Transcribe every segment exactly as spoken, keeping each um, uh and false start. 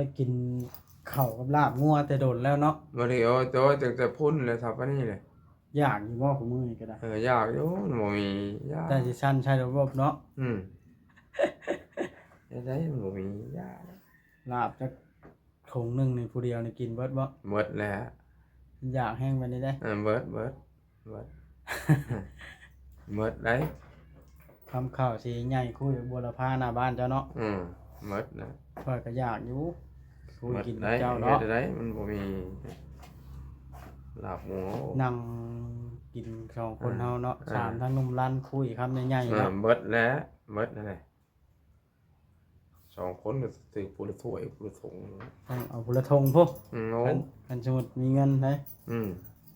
ได้กินข้าวกับลาบงัวแต่โดนแล้วเนาะ บ่ได้ โอ้ย โอ้ย ตั้งแต่พุ้นเลย เฒ่าปานนี้เลย อยากอยู่บ่ คุมื้อนี้ก็ได้ เออ อยากอยู่ มันบ่มี อยาก แต่สิสั่นใช้ระบบเนาะ อืม เฮ็ดได้ มันบ่มี อยาก ลาบจัก ถุงหนึ่งนี่ผู้เดียวนี่กินเบิดบ่ เบิดแล้ว อยากแฮงปานนี้เด้ เออ เบิด เบิด เบิด เบิดได้ คำข้าวสิใหญ่คุยบูรพาหน้าบ้านเจ้าเนาะ อืม เบิดนะ ข้อยก็อยากอยู่ คุย เบิด กินกับ ได้ เจ้าเนาะ เฮ็ดได้ มันบ่มี ลาบหมู นั่งกินสองคน เออ เฮาเนาะ เออ สามทั้งหนุ่มลั่นคุยคำใหญ่ๆ เออ เนาะ เบิดแล้ว เบิดนั่นแหละ สองคนก็ถือผู้ละถ้วยผู้ละถุง ต้องเอาผู้ละถุงพุ้น อืม โอ้ คัน คันสมมุติมีเงินได๋ อืม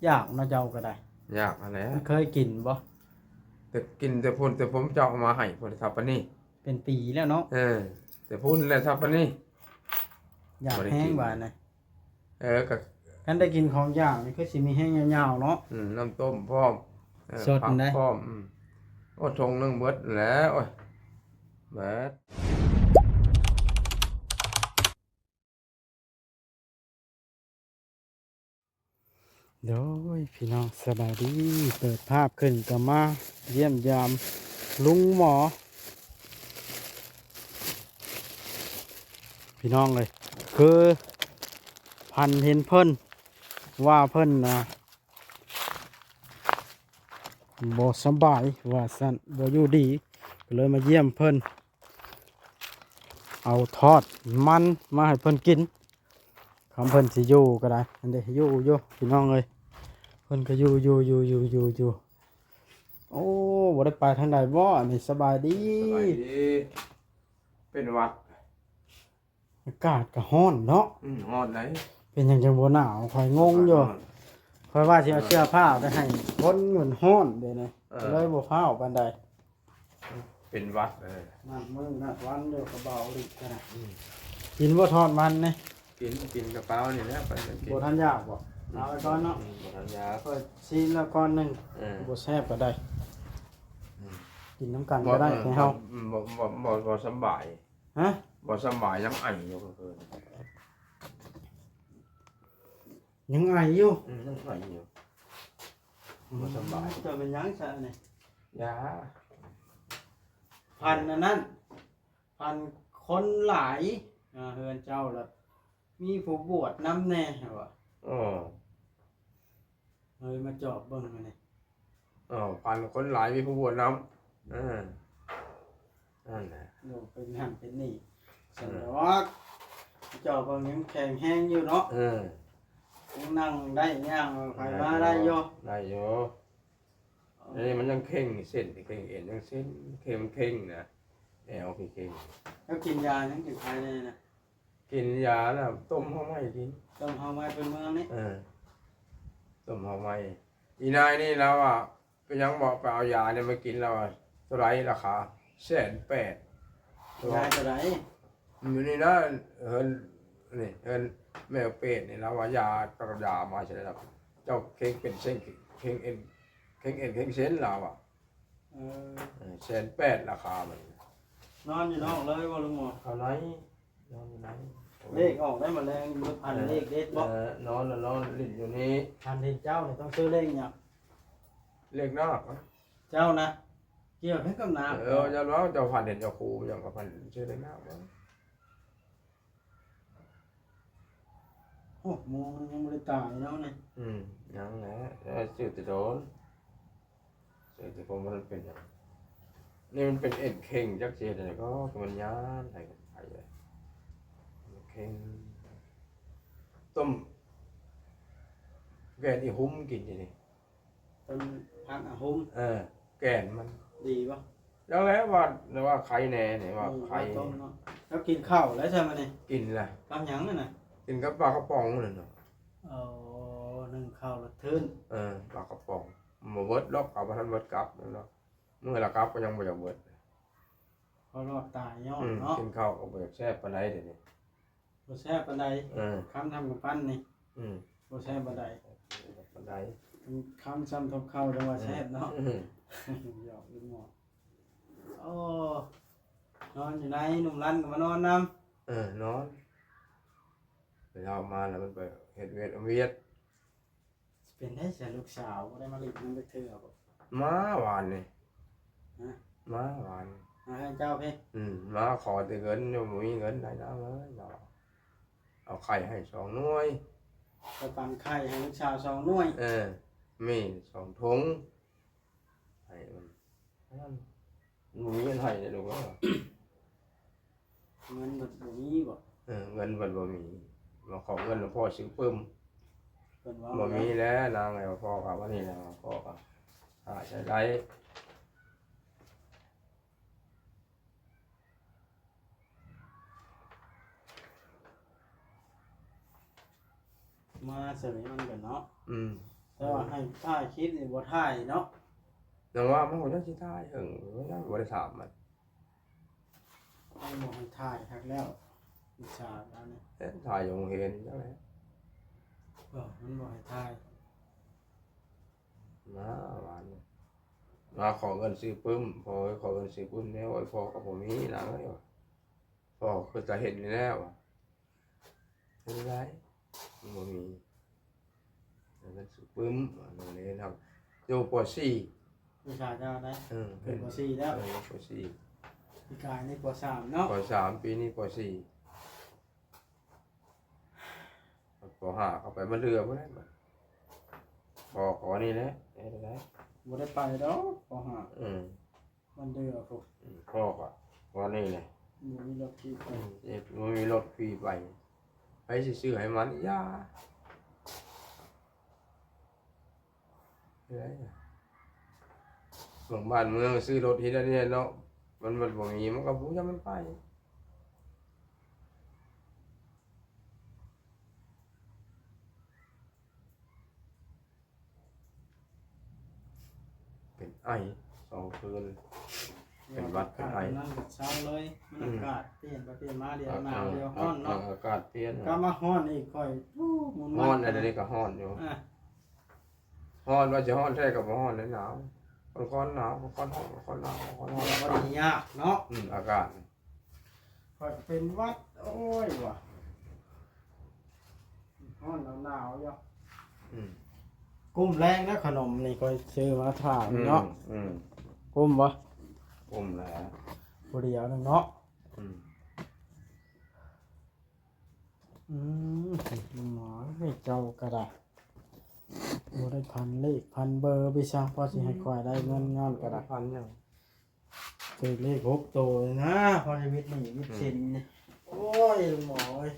อยากเนาะเจ้าก็ได้ อยากหั้นแหละ มันเคยกินบ่ แต่กินแต่พุ้น แต่ผมเจ้าเอามาให้พุ้น เฒ่าปานนี้ เป็นปีแล้วเนาะ เออ แต่พุ้นแหละ เฒ่าปานนี้ อยากแฮง บ่ได้กิน ว่านะ เออ ก็ คันได้กินของอยากนี่คือสิมีแฮงยาวๆเนาะ อืม น้ำต้มพร้อม เออ สด ผัก ได้ พร้อม อืม โอ้ ถุงหนึ่งเบิดแล้ว โอ้ย เบิด โดย พี่น้องสบายดี เปิดภาพขึ้นก็มาเยี่ยมยามลุงหมอ พี่น้องเลย คือพันเห็นเพิ่นว่าเพิ่นนะ บ่สบายว่าซั่น บ่อยู่ดี ก็เลยมาเยี่ยมเพิ่น เอาทอดมันมาให้เพิ่นกิน คำเพิ่นสิอยู่ก็ได้ อันเด้ อยู่ อยู่ พี่น้องเอ้ย เพิ่นก็อยู่ อยู่ อยู่ อยู่ อยู่ อยู่ โอ้ บ่ได้ไปทางใดบ่ อันนี้สบายดี สบายดี เป็นหวัด อากาศก็ร้อนเนาะ อืม ร้อนไหน เป็นหยังจังบ่หนาว ข้อยงงอยู่ ร้อน ข้อยว่าสิเอาเสื้อผ้าไปให้คนมันร้อนเด้นะ เออ ก็เลยบ่ฟ้าวปานใด เป็นหวัด เออ นัดมื้อนัดวันอยู่กับเบาอีกก็ได้ อืม กินบ่ทอดมันนี่ กิน กินกะเพรานี่แหละ ไปกิน บ่ทันอยากบ่ อืม เอาไว้ก่อนเนาะ อืม บ่ทันอยาก ข้อยซีมแล้วก่อนหนึ่ง เออ บ่แซ่บก็ได้ อืม กินนำกันก็ได้ บ่ เออ ให้เฮา บ่ บ่ บ่ บ่สำบาย ฮะ บ่สำบาย ยังไออยู่กลางคืน ยังไออยู่ อืม ยังไออยู่ บ่สำบาย เจ้าเป็นหยังซะนี่ ยา พันอันนั้น พันคนหลาย อ่า เฮือนเจ้าละ มีผู้บวชนำแน่ว่า อ๋อ เฮ้ย มาจอบเบิ่งมานี่ อ๋อ พันคนหลายมีผู้บวชนำ เออ นั่นแหละ โอ้ เป็นนั่นเป็นนี่ เออ ซั่นดอก จอบเบิ่งยังแข็งแฮงอยู่เนาะ เออ ยังนั่งได้ย่างไปมาได้อยู่ ได้อยู่ อันนี้มันยังเข่งเส้น เข่งเอ็น ยังเส้น เข่ง เข่งนะ แอวเข่ง แล้วกินยายังอยู่ภายในนะ กินยาน่ะ ต้มเฮาไหม้กิน ต้มเฮาไหม้เป็นเมืองนี่ เออ ต้มเฮาไหม้ อีนายนี่แล้วอ่ะ ก็ยังบอกไปเอายาเนี่ยมากินแล้วอ่ะ เท่าไหร่ราคา แสนแปด ยาเท่าไหร่ อยู่นี่นะ เฮือน นี่ เฮือนแม่เปรตนี่ แล้วว่ายาตรายามาใช่แล้ว เจ้าเข่งเป็นเส้น เข่งเอ็น เข่งเอ็น เข่งเส้นแล้วอ่ะ เออ เออ แสนแปดราคามัน นอนอยู่นอกเลยบ่ลุงหมอ เอาไหน นอนอยู่ไหน เลขออกได้มาแรง บ่ทันเลขเด็ดบ่ เออ นอนแล้วนอนเล่นอยู่นี่ ทันเห็นเจ้านี่ต้องซื้อเลขหยัง เลขนอก เจ้านะ เกี่ยวกับน้ำ เออ เจ้าเนาะ เจ้าพันเห็นเจ้าครู เจ้าก็พันซื้อเลขนอกบ่ หกโมงยังบ่ได้ตายแล้วนี่ อืม ยังแหละ เออ ซื้อแต่โดน เออ แต่ผมว่ามันเป็นหยัง นี่มันเป็นเอ็นเข่งจักเสียแต่ก็มันย่านไทยกับไทยเลย เข่ง ต้ม แกงอีหุ้มกินทีนี้ ต้นผักอะหุ้ม เออ แกงมัน ดีบ่ แล้ว แล้วว่า ว่าไข่แน่เนี่ย ว่า อืม ไข่ ว่าต้มเนาะ แล้วกินข้าวแล้วใช่ไหมนี่ กินละ กับหยังนั่นน่ะ กินกับปลากระป๋องนั่นน่ะ อ๋อ นึ่งข้าวละทื่น เออ ปลากระป๋อง บ่เบิดดอก เอาบ่ทันเบิดกลับนั่นดอก มื้อละกลับก็ยังบ่อยากเบิด เพราะรอดตายย้อน อืม เนาะ กินข้าวก็บ่อยากแซ่บปานใดเดี๋ยวนี้ บ่แซ่บปานใด เออ คำทำกับปั้นนี่ อืม บ่แซ่บปานใด ปานใด คำซ้ำทบเข้าจังว่าแซ่บเนาะ อืม หยอกลูกหมอ โอ้ นอนอยู่ใน หนุ่มรันก็มานอนนำ เออ นอน เช้ามาแล้วมันไปเฮ็ดเวียกเวียก เป็นได้เสียลูกสาวบ่ได้มาเล่นนำจักเทื่อบ่ มาวานนี่ ฮะ มาวาน มาให้เจ้าเพิ่น อืม มาขอแต่เงิน ยังบ่มีเงินได้นางเอ้ยเนาะ เอาไข่ให้สองหน่วย ไปปั่นไข่ให้ลูกสาวสองหน่วย เออ มีสองถุง ให้มัน มันบ่มีเงินให้เลยลูกเอ้ย เงินมันบ่มีบ่ เออ เงินมันบ่มี มาขอเงินหลวงพ่อซื้อปึ้ม เพิ่นว่า บ่มีแล้วนางเอ้ย พ่อก็ว่านี่แหละ พ่อก็หาใช้ได้ มาเสยมันกันเนาะ อืม แต่ว่าให้ถ่ายคลิปนี่บ่ถ่ายเนาะ แต่ว่ามันก็ยังสิถ่ายเถิง มันยังบ่ได้ถามมัน มันบ่ให้ถ่ายคักแล้ว วิชาแล้วเนี่ย เอ๊ะ ถ่ายอยู่โรงเรียนจังได๋ บ่ มันบ่ให้ถ่าย มาหวานเนี่ย มาขอเงินซื้อปึ้ม พ่อขอเงินซื้อปึ้มแน่ โอ้ย พ่อก็บ่มีหยังเลยว่ะ พ่อคือจะเห็นอยู่แล้วว่ะ เป็นไร มันบ่มี เงินซื้อปึ้ม อันนี้ครับ อยู่ ป.สี่ วิชาเจ้าได้ เออ ขึ้น ป.สี่ แล้ว เออ ป.สี่ ปีกายนี่ ป.สาม เนาะ ป.สาม ปีนี้ ป.สี่ ป.ห้า เข้าไปมันเรือบ่ได้บัด บอกขอนี่แหละ ได้ได้ บ่ได้ไปดอก ป.ห้า อืม มันเรือพุ้น อืม พ่อก็ว่านี่แหละ บ่มีรถขี่ไป อืม เอ็ดบ่มีรถขี่ไป ไผสิซื้อให้มัน อย่า เอ้ย บางบ้านเมืองซื้อรถเฮ็ดอันนี้เนาะ มัน มันบ่มี มันก็บ่อยากมันไป เป็นไอ สองคืน เป็นหวัดเป็นไอ นั่นก็เช้าเลย มัน อืม อากาศเปลี่ยนไปเปลี่ยนมา เดี๋ยว อ่ะ หนาว อ่ะ เดี๋ยวร้อนเนาะ อ่ะ อากาศเปลี่ยน กลับมาร้อนอีก ค่อย อู้ หมุน ร้อน วัน อะไรนี่ก็ร้อนอยู่ อ่ะ ฮ้อนว่าจะฮ้อนแท้ก็บ่ฮ้อนเลย หนาว บางคนหนาว บางคนฮ้อน บางคนหนาว บางคนฮ้อน บ่ได้ยากเนาะ อืม อากาศ ข้อยเป็นหวัด โอ้ยว่ะ ฮ้อนหนาวๆอยู่ อืม กุ้มแรงนะ ขนมนี่ข้อยซื้อมาฝากเนาะ อืม อืม กุ้มบ่ กุ้มแล้ว ผู้เดียวนึงเนาะ อืม อืม ลุงหมอ เฮ้ย เจ้าก็ได้ บ่ได้พันเลขพันเบอร์ไปซะ พอสิให้ข้อยได้เงินย้อนก็ได้ พันหยัง ถืกเลขหกโตเลยนะ พอชีวิตหนี้ชีวิตสินนี่ อืม โอ้ย ลุงหมอเอ้ย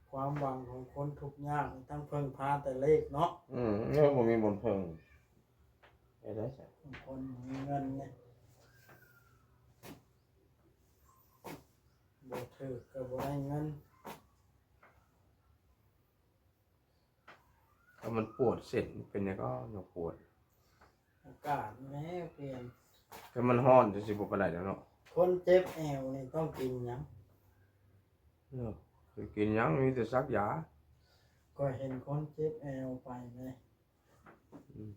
ความหวังของคนทุกข์ยากนี่ต้องเพิ่งพาแต่เลขเนาะ อืม เออ บ่มีบ่อนเพิ่ง เฮ็ดได้ซะ บางคนบ่มีเงินเนี่ย บ่ถืกก็บ่ได้เงิน ถ้ามันปวดเส้นเป็นหยังก็ยังปวด อากาศแม่เปลี่ยน ถ้ามันฮ้อนจังซี่บ่ปานใดดอกเนาะ คนเจ็บแอวนี่ต้องกินหยัง เนาะ สิกินหยัง มีแต่ซักยา ข้อยเห็นคนเจ็บแอวไปเลย อืม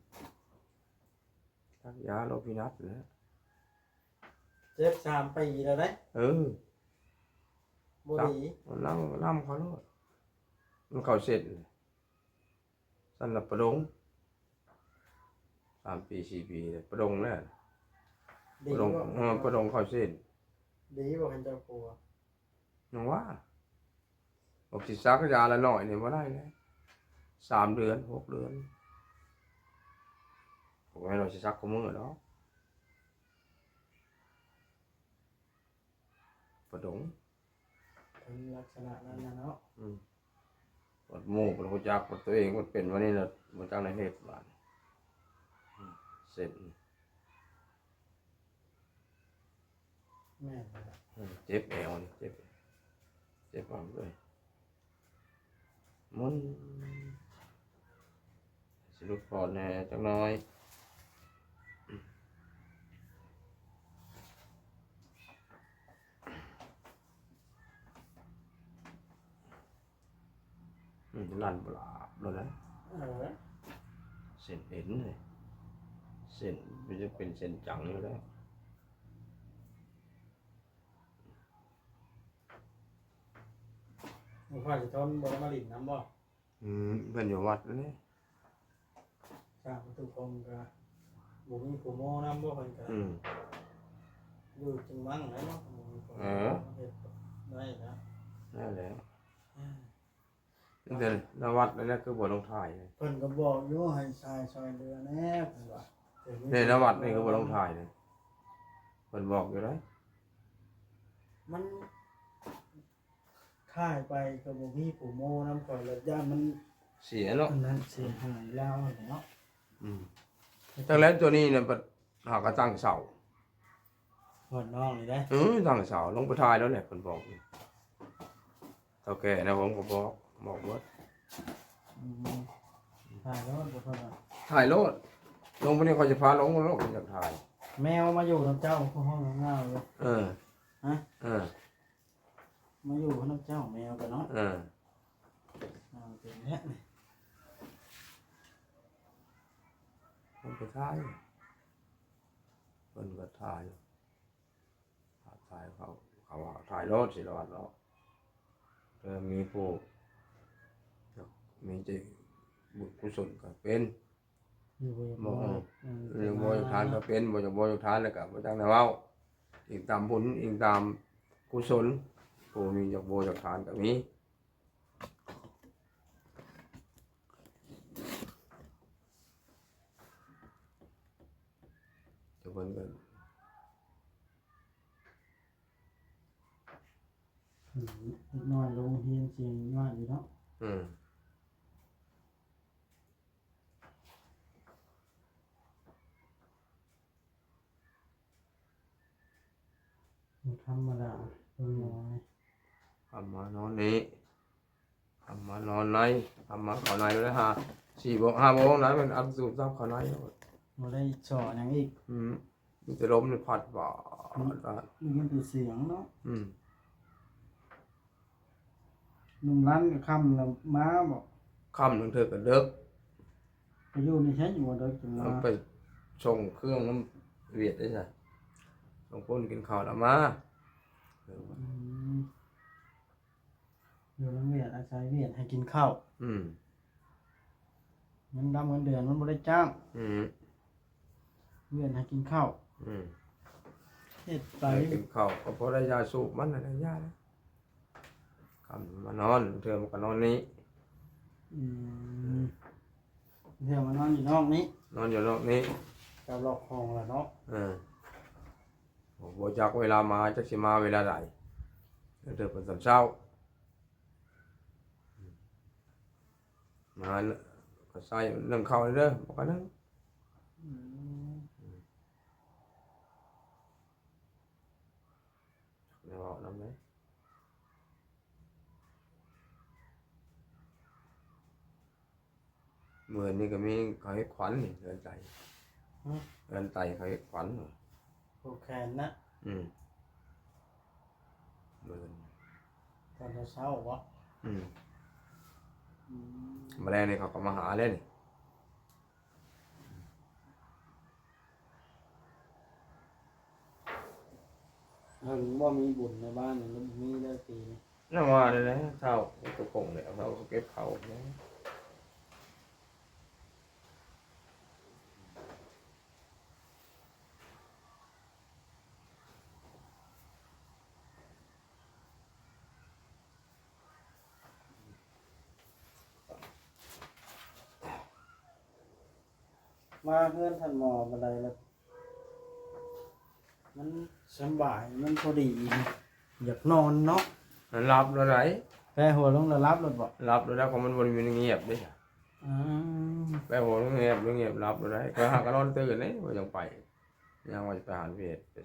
ซักยาโลพินัสแหละ เจ็บสามปีแล้วเด้ เออ บ่ดี ซัก มันนั่งนำเขาโลด มันเข้าเส้น ซั่นละประดง สามปี สี่ปีเลย ประดงแล้ว ดี ประดง บ่ เออ ประดงเข้าเส้น ดีบ่คันเจ้าปัว ยังว่า บอกสิซักยาละหน่อยนี่บ่ได้เลย สามเดือน หกเดือน ผมให้เราสิซักคู่มื้อดอก ประดง เป็นลักษณะนั้นน่ะเนาะ อืม บัดหมู่บ่รู้จัก บัดตัวเองบัดเป็นวันนี้น่ะ บ่จักในเหตุบาด อืม เสร็จ แม่นแล้ว อืม เจ็บแอวนี่ เจ็บ เจ็บเอาเลย มันสิหลุดปอดแหน่จักหน่อย อืม ลั่นบลาบเลยนะ เออ เส้นเอ็นเลย เส้นมันจะเป็นเส้นจังอยู่แล้ว เ หลวงพ่อสิทนบ่ได้มาหลิ้นนำบ่? อืม เพิ่นอยู่วัดนี่ สร้างประตูกรมก็บ่มีผู้โม้นำบ่ เพิ่นก็ อืม อยู่จังหวังแล้วเนาะ บ่มีผู้โม้ เออ เฮ็ดได้นะ นั่นแหละ อ่า แต่ละวัดนั่นแหละคือบ่ลงถ่ายเลย เพิ่นก็บอกอยู่ให้ชายซอยเรือแหน่ เพิ่นว่า แต่มี ในละวัดนี่คือบ่ลงถ่ายเลย เพิ่นบอกอยู่ได๋ มัน ถ่ายไปก็บ่มีผู้โม้นำ ข้อยละย้านมัน เสียเนาะ อันนั้นเสียหายลาวนั่นแหละเนาะ อืม จั่งแล้วตัวนี้น่ะ บัดหากะตั้งเสา ฮอดน้องนี่เด้ เออ ตั้งเสา ลงไปถ่ายแล้วแหละ เพิ่นบอก เฒ่าแก่นะ ผมก็บอก บอกเบิด อืม ถ่ายโลดบ่เพิ่นว่า ถ่ายโลด ลงไปนี่ข้อยสิพาลงโลด อยากถ่าย แมวมาอยู่นำเจ้า คือห้องงามๆ อยู่ เออ ฮะ เออ มาอยู่นำเจ้าแมวกันเนาะ เออ เอาเป็นแล้วนี่ เพิ่นก็ถ่าย เพิ่นก็ถ่าย ถ่ายเขา เขาว่าถ่ายโลด สิรอดเนาะ เออ มีผู้ มีใจบุญกุศลก็เป็น อยู่บ่อยาก บ่ บ่ เออ อืม เออ บ่อยากทานก็เป็น บ่อยาก บ่อยากทานแล้วก็บ่จักแนวเว้า อิงตามบุญ อิงตามกุศล ผู้มีอยากบ่อยากทานก็มี แต่เพิ่นก็ อืม เด็กน้อยโรงเรียนเสียงน้อยอยู่เนาะ อืม บ่ธรรมดา เด็กน้อย ค่ำมานอนนี่ ค่ำมานอนใน ค่ำมาเข้าในแล้วฮะ สี่โมง ห้าโมงนะ มันอัดสูบซับเข้าใน บ่ได้เซาะหยังอีก อืม มีแต่ลมนี่พัดบ่า อืม มันเป็นเสียงเนาะ อืม หนุ่มร้านก็ค่ำแล้วมาบ่ ค่ำลางเทื่อก็ดึก ไปอยู่นี่ใช้อยู่บ่ดึกจัง เอา มา ไปส่งเครื่องนำเวียดได้ซะ ส่งคนกินข้าวแล้วมา อืม อยู่นำเวียด อาศัยเวียดให้กินข้าว อืม เงินดำเงินเดือนมันบ่ได้จ้าง อืม เวียดให้กินข้าว อืม เฮ็ดไป ให้กินข้าวก็พอได้ยาสูบมันน่ะ ได้ยาแล้ว ค่ำมานอน เทื่อมันก็นอนนี่ อืม เทื่อมานอนอยู่นอกนี้ นอนอยู่นอกนี้ กับล็อกห้องแล้วเนาะ เออ บ่จักเวลามา จักสิมาเวลาใด เทื่อเพิ่นตอนเช้า มาก็ใส่นึ่งข้าวเด้อ บ่ก็นึ่ง อืม แนวเว้านำเด้ มื้อนี้ก็มีเขาเฮ็ดขวัญนี่ เฮือนไต ฮะ เฮือนไตเขาเฮ็ดขวัญ ผูกแขนนะ อืม มื้อนี้ ตอนเช้าบ่ อืม อืม มื้อแลงนี่เขาก็มาหาเลยนี่ เพิ่นบ่มีบุญในบ้านนี่ มันมีได้ปีนี้ นั่นว่าเลยนะ เฒ่าตะกงเลย เขาก็เก็บเขาเนี่ย มาเฮือนท่านหมอบันไดแล้ว มันสำบาย มันพอดี อยากนอนเนาะ มันหลับแล้วได๋ แปะหัวลงแล้วหลับแล้วบ่ หลับแล้วได๋ เพราะมันบ่ได้มีเงียบเด้ อืม แปะหัวลงเงียบ ลงเงียบ หลับแล้วได๋ ก็หาก็นอนตื่นเด้ บ่อยากไป ยังว่าจะไปหาเวียด ไป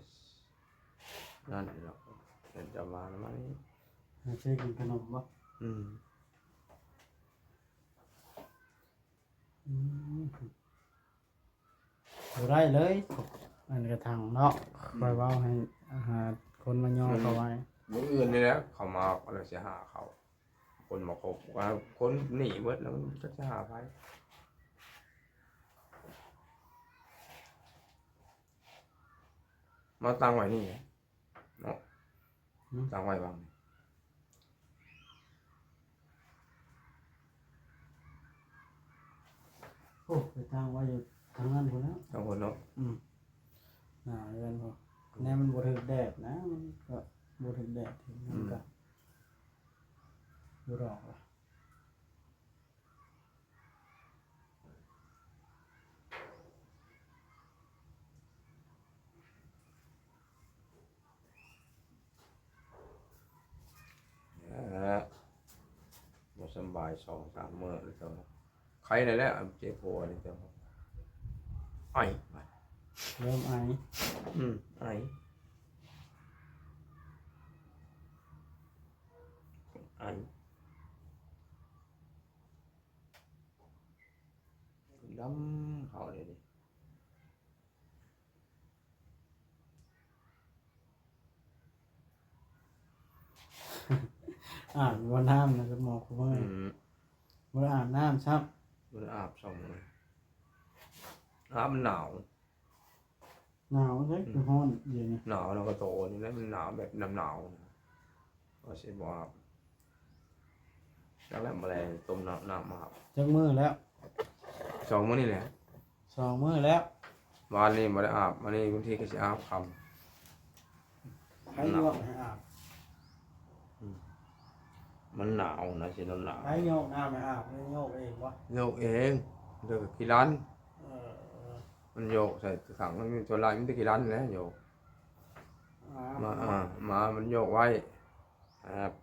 นั่นเนาะ เดี๋ยวจะมาแล้วมั้ง หาซื้อกินขนมบ่ อืม อืม บ่ได้เลย อันกระถางเนาะ อืม ข้อยเว้าให้หาคนมาย่อ อืม เขาไว้ มื้ออื่นนี่แหละ เขามา เขาเลยสิหาเขา คนมาคบ ว่าคนหนีเบิดแล้ว มันจักสิหาไผ มาตั้งไว้นี่แหละ เนาะ อืม ตั้งไว้วางนี่ โอ้ ไปตั้งไว้อยู่ทางนั้นพุ้นแล้ว ทางพุ้นเนาะ อืม หน้าเรือนพุ้น แนวมันบ่ถืกแดดนะ มันก็บ่ถืกแดด มันก็ อืม บ่ดอกละ เออ บ่สำบายสองสามมื้อแล้วเจ้า ไข้นั่นแหละ เจ็บหัวนี่เจ้า ไอ เริ่มไอ อืม ไอ ไอ ดำเขาเลยนี่ อาบบ่น้ำนะ หมอคุมื้อ อืม บ่ได้อาบน้ำซ้ำ บ่ได้อาบสองมื้อ อาบมันหนาว หนาวเด้ อืม คือร้อนเดี๋ยวนี้ หนาวแล้วก็โตนี่แหละ มันหนาวแบบหนาวๆ ว่าสิบ่อาบ จักแล้ว มื้อแลงต้มน้ำ น้ำมาอาบ จักมื้อแล้ว สองมื้อนี่แหละ สองมื้อแล้ว วานนี้บ่ได้อาบ มื้อนี้บางทีก็สิอาบค่ำ ไผโยกให้อาบ อืม มันหนาวนะ สิหนาวๆ ไผโยกน้ำให้อาบ หรือโยกเองบ่ โยกเอง เดี๋ยวก็ขี้ลัน เออ มันโยกใส่ถัง มันมีตัวลาย มันจะขี้ลันแหละโยก อ่า มา อ่า มา มันโยกไว้ ครับ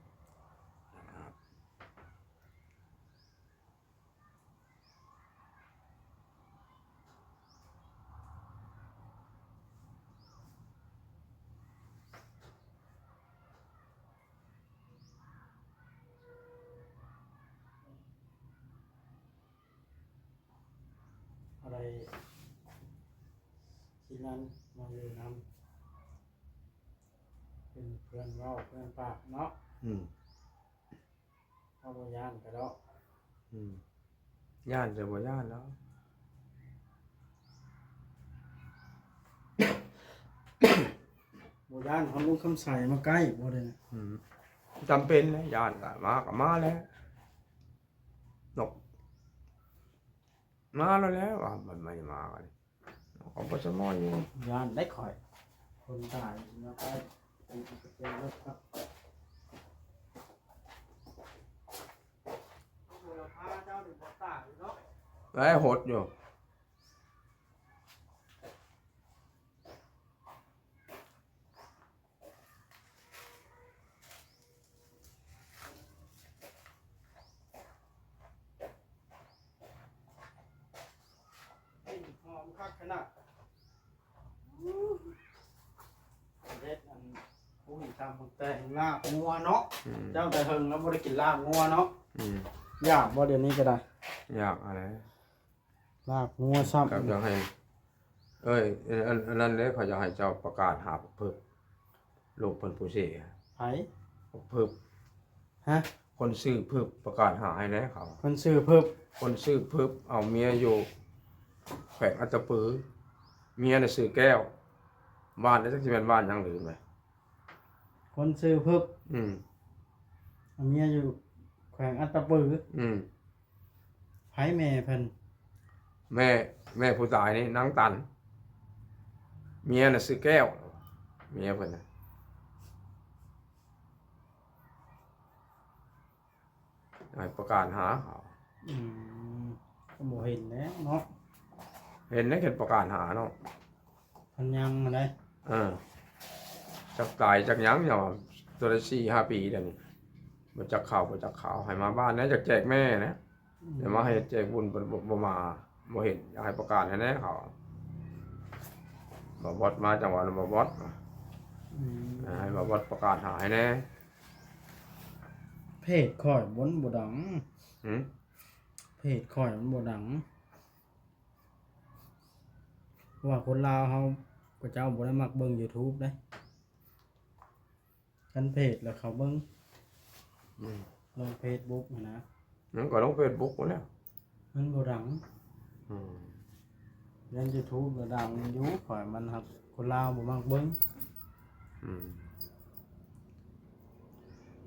อะไร ที่นั่นมาอยู่นำ เป็นเพื่อนเว้าเพื่อนปากเนาะ อืม เฮาบ่ย้านกะดอก อืม ย้านจะบ่ย้านแล้ว บ่ย้านเฮาลุงคำใสมาใกล้บ่ได้นะ อืม จำเป็นนะ ย้านกะมาก็มาแล้ว นก มาแล้วแหละ ว่ามันไม่มากัน เขาก็สมออยู่ ย้านได้ข่อย คนตายแล้วก็เป็นกระเจิงรถครับ บุรพาเจ้านี่บ่ตายเนาะ ได้หดอยู่ กลิ่นหอมคักขนาด เด็ดอัน อุ้ย ตำบักแตงลาบงัวเนาะ อืม เจ้าแต่เฮิงแล้วบ่ได้กินลาบงัวเนาะ อืม อยากบ่เดี๋ยวนี้ก็ได้ อยากอะไร ลาบงัวซ้ำ ครับ อยากให้ เอ้ย อัน อันนั้นเด้ เขาอยากให้เจ้าประกาศหาบักเพิบ ลูกเพิ่นผู้เสีย ไผ บักเพิบ ฮะ คนชื่อเพิบ ประกาศหาให้แหน่เขา คนชื่อเพิบ คนชื่อเพิบ เอาเมียอยู่แขวงอัตตปือ เมียน่ะชื่อแก้ว บ้านน่ะจักสิแม่นบ้านหยังลืมเลย คนชื่อเพิบ อืม เอาเมียอยู่แขวงอัตตปือ อืม ไผแม่เพิ่น แม่ แม่ผู้ตายนี่นางตัน เมียน่ะชื่อแก้ว เมียเพิ่นน่ะ ให้ประกาศหาเขา อืม ก็บ่เห็นแล้วเนาะ เห็นแล้ว เห็นประกาศหาเนาะ เพิ่นยังมาได้ เออ จักตายจักหยังเนาะ ตัวละสี่ห้าปีเดี๋ยวนี้ บ่จักข่าว บ่จักข่าว ให้มาบ้านนะ จักแจกแม่นะ อืม เดี๋ยวมาให้แจกบุญ บ่ บ่ บ่มา บ่เห็น อยากให้ประกาศให้แหน่เขา บ่าวบอสมาจังหวัด บ่าวบอส อืม ให้บ่าวบอสประกาศหาให้แหน่ เพจข่อยมันบ่ดัง หืม เพจข่อยมันบ่ดัง เพราะว่าคนลาวเฮา เขาเจ้าบ่ได้มักเบิ่ง YouTube เด้ คันเพจแล้วเขาเบิ่ง อืม ลง Facebook หั้นนะ มันก็ลง Facebook หั้นแหละ มันบ่ดัง อืม เล่น YouTube ก็ดังอยู่ ข่อยมันครับ คนลาวบ่มักเบิ่ง อืม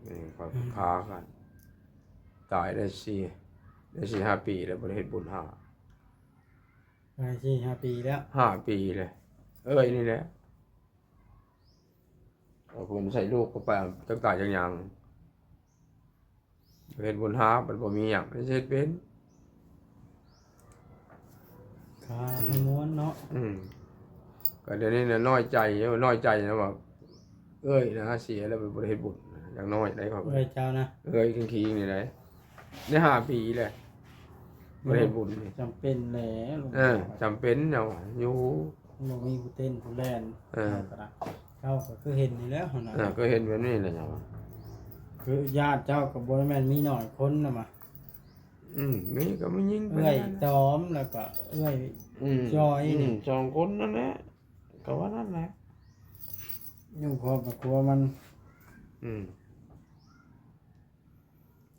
นี่ข่อย อืม พากัน ตายได้สี่ ได้สี่ห้าปีแล้ว บ่ได้เฮ็ดบุญหา ไปสี่ห้าปีแล้ว ห้าปีเลย เอ้ยนี่แหละเอาผมใส่ลูกเข้าไปจักตายจักหยังเฮ็ดบุญหามันบ่มีหยังเฮ็ดเป็น ขาทั้งม้วนเนาะ อืมก็เดี๋ยวนี้นะน้อยใจเอ้ยน้อยใจนะว่า เอ้ยนะเสียแล้วไปบ่ได้เฮ็ดบุญอย่างน้อยได้เขา เอ้ยเจ้านะ เอ้ยคิงๆนี่ได้ได้ห้าปีแหละบ่ได้เฮ็ดบุญนี่ จำเป็นแล้วลุง เออจำเป็นเนาะอยู่ บ่มีผู้เต้นผู้แล่น เออ เจ้าก็ได้เจ้าก็คือเห็นนี่แล้วหั่นนะ เออก็เห็นแบบนี้แหละเนาะ คือญาติเจ้ากับบ่แม่นมีน้อยคนนะมา อืมนี่ก็ไม่ยิ่งไป เอื้อยตอมแล้วก็เอื้อย อืม จอยนี่ มสองคนนั่นแหละก็ว่านั่นแหละ อยู่ครอบครัวมัน อืม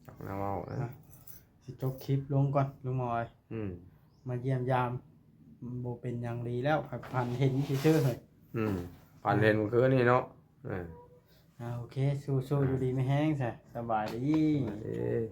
จักแนวเว้านะ สิจบคลิปลงก่อนลุงหมอย อืม มาเยี่ยมยามบ่เป็นหยังดีแล้วผันเห็นซื่อๆเฮ้ย อืมฝันเห็นเมื่อคืนนี่เนาะเออ อ่าโอเคสู้ๆอยู่ดีมีแฮงซะสบายดี เอ้ย